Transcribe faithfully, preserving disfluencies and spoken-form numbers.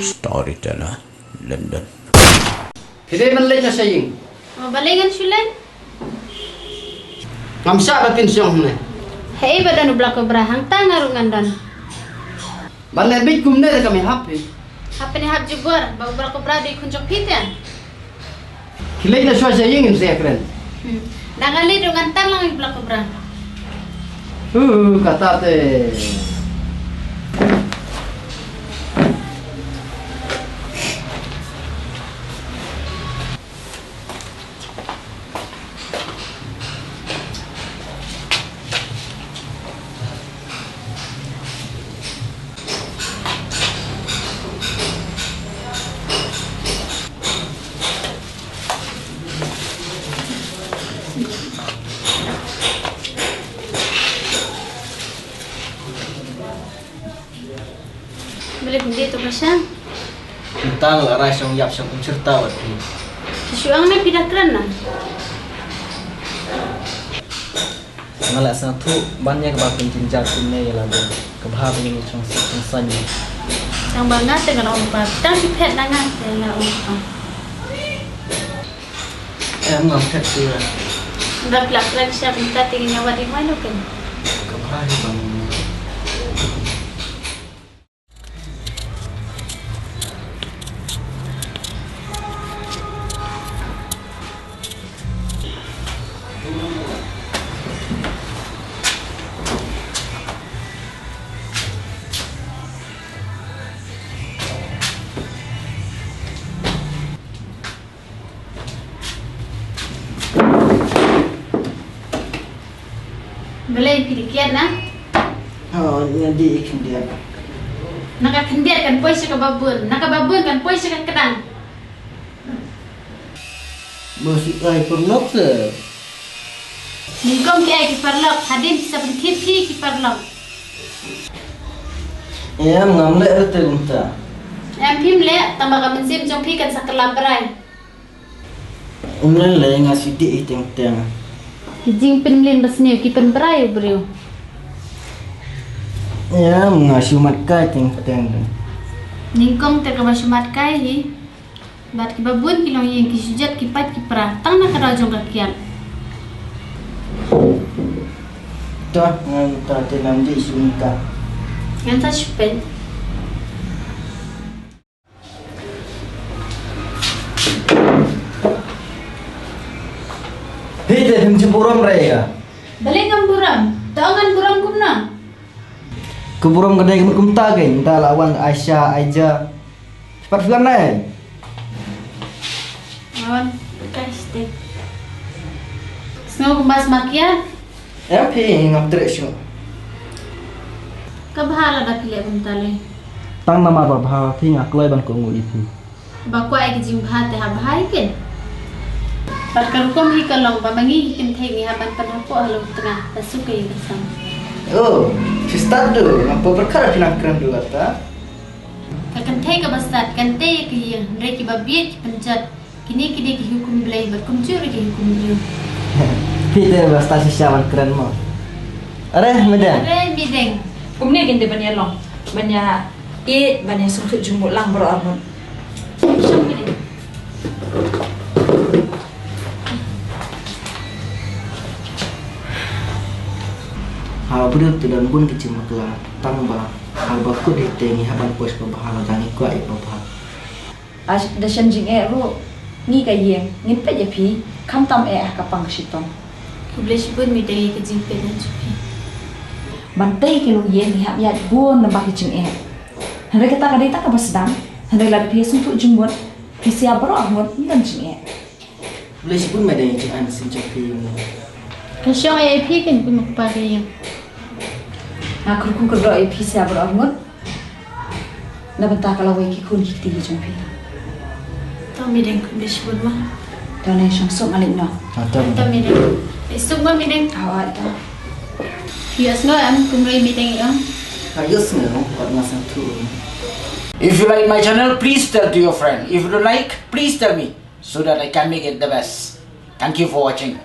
Storyteller, London. Phi dei ban leit noh sha ïing. Oh, balei ngan shu leit? Ngam shah ba phin shong hangne. Hei, ba don u Blak Kobra, hangta nga ruh ngan don. Ban leh beit kumne da kam ïahap phi. Hap phin ïahap jubor ba u Blak Kobra dei khun jong phi te. Khie leit noh shuwa sha ïing, ngin sa ïakren. Hmm. Da nga leit ruh ngan tang lang ïa u Blak Kobra. Huh, kata te. Balei phi dei tu ka shang? Mynta nga la rai shong ïap shong um shirta wat phi. Shu ang ne phi da kren na. Nga la sngewthuh ban ïa kaba pynjynjar kumne ïa lade. Kaba ha pynjynjar shong suk shong saiñ. Tang ba nga te nga la ong ba tang ki phet na nga te nga la ong ba. Em, ngam phet shuh. Ba plak plak sha mynta te nga wad ïa wai no ken. Kaba ha hi ban. Balei phi dei kiad na? Oh, nga dei khyndiat. Na ka khyndiat kan poi sha kaba bun, na kaba bun kan poi sha ka kdang. Ba shu ai paralok se. Nyngkong ki ai ki paralok, hadien ki sa pynkit phi ki paralok. Em, ngam leh re te kumta. Em, phim leh, tang ba ka mynsiem jong phi kan sa kylla brai. Ym lei lei, nga shu dih hi teng teng. Ki jingpynmlien ba sniew ki pynbrai u briew. Em, nga shu mat kai teng teng. Nyngkong te kaba shu mat kai hi. Bad kiba bun ki longïing ki shu jot ki pait ki pra tang na ka daw jong ka kiad. To, ngan ta te nam dih shu mynta. Ngan ta shu peit. Hei, te phim ju burom re ka? Balei ngam burom? To ngan burom kumno? Ka burom ka dei ka mut kumta kein, mynta la wan Aisha, Aija. Pat phi wan nai? Wan, kai stek. Sngew kumba sma kiad? Em phi, ngam treh shuh. Ka bha lada phi leh kumta lei. Tang namar ba bha phi nga kloi ban kohnguh ïa phi. Ba kwah ïa ki jingbha te ha bha ïa kin. Bad ka rukom hi ka long ba ma ngi hi kynthei ngi hap ban pynhapoh halor tnga, la suk ïa ka sam. Oh, phi stad du, ngam pyrkhat phi nang kren du kata. Ka kynthei kaba stad kan tei ïa ka ïing, hynrei kiba bieit ki pynjot. Kine ki dei ki hukum Blei bad kumjuh ruh ki hukum briew. Phi te ba stad shisha ban kren mo. Are, Mideng. Are, Mideng. Kumne kin dei ban ïa long. Ban ïa ïeit, ban ïa sngewthuh jingmut lang baroh arngut. Shong Mideng. Ha u briew te don bun ki jingbakla, tang ba ha ba kut hi te ngi hap ban poi sha babha lada ngi kwah ïa babha. Ash, da shen jingeh ruh ngi ka ïing, ngin peit ïa phi, khamtam eh ha ka pang ka shitom. Khublei shibun Mideng ïa ka jingpeit jong phi. Ban tei ka longïing ngi hap ïaid bun lem bad ka jingeh. Hynrei kata ka dei tang kaba sdang, hynrei lada phi ïasngewthuh jingmut, phi sia baroh arngut ym don jingeh. Khublei shibun Mideng ïa ka jingaiñ mynsiem jong phi ïa ngi. Ka shong eh ïa phi kin kum u kpa ka ïing. Nga kyrkhu kyrdoh ïa phi sia baroh arngut. Na bynta ka lawei ki khun ki kti ki jong phi. To Mideng, khublei shibun ma. To ne shong suk nga leit noh. Ah, to. To Mideng. Leit suk ma Mideng. Ah, ah, to. Ïohsngew em kumno i Mideng i ong? Ah, ïohsngew, wat nga sngewthuh. If you like my channel, please tell to your friend. If you don't like, please tell me so that I can make it the best. Thank you for watching.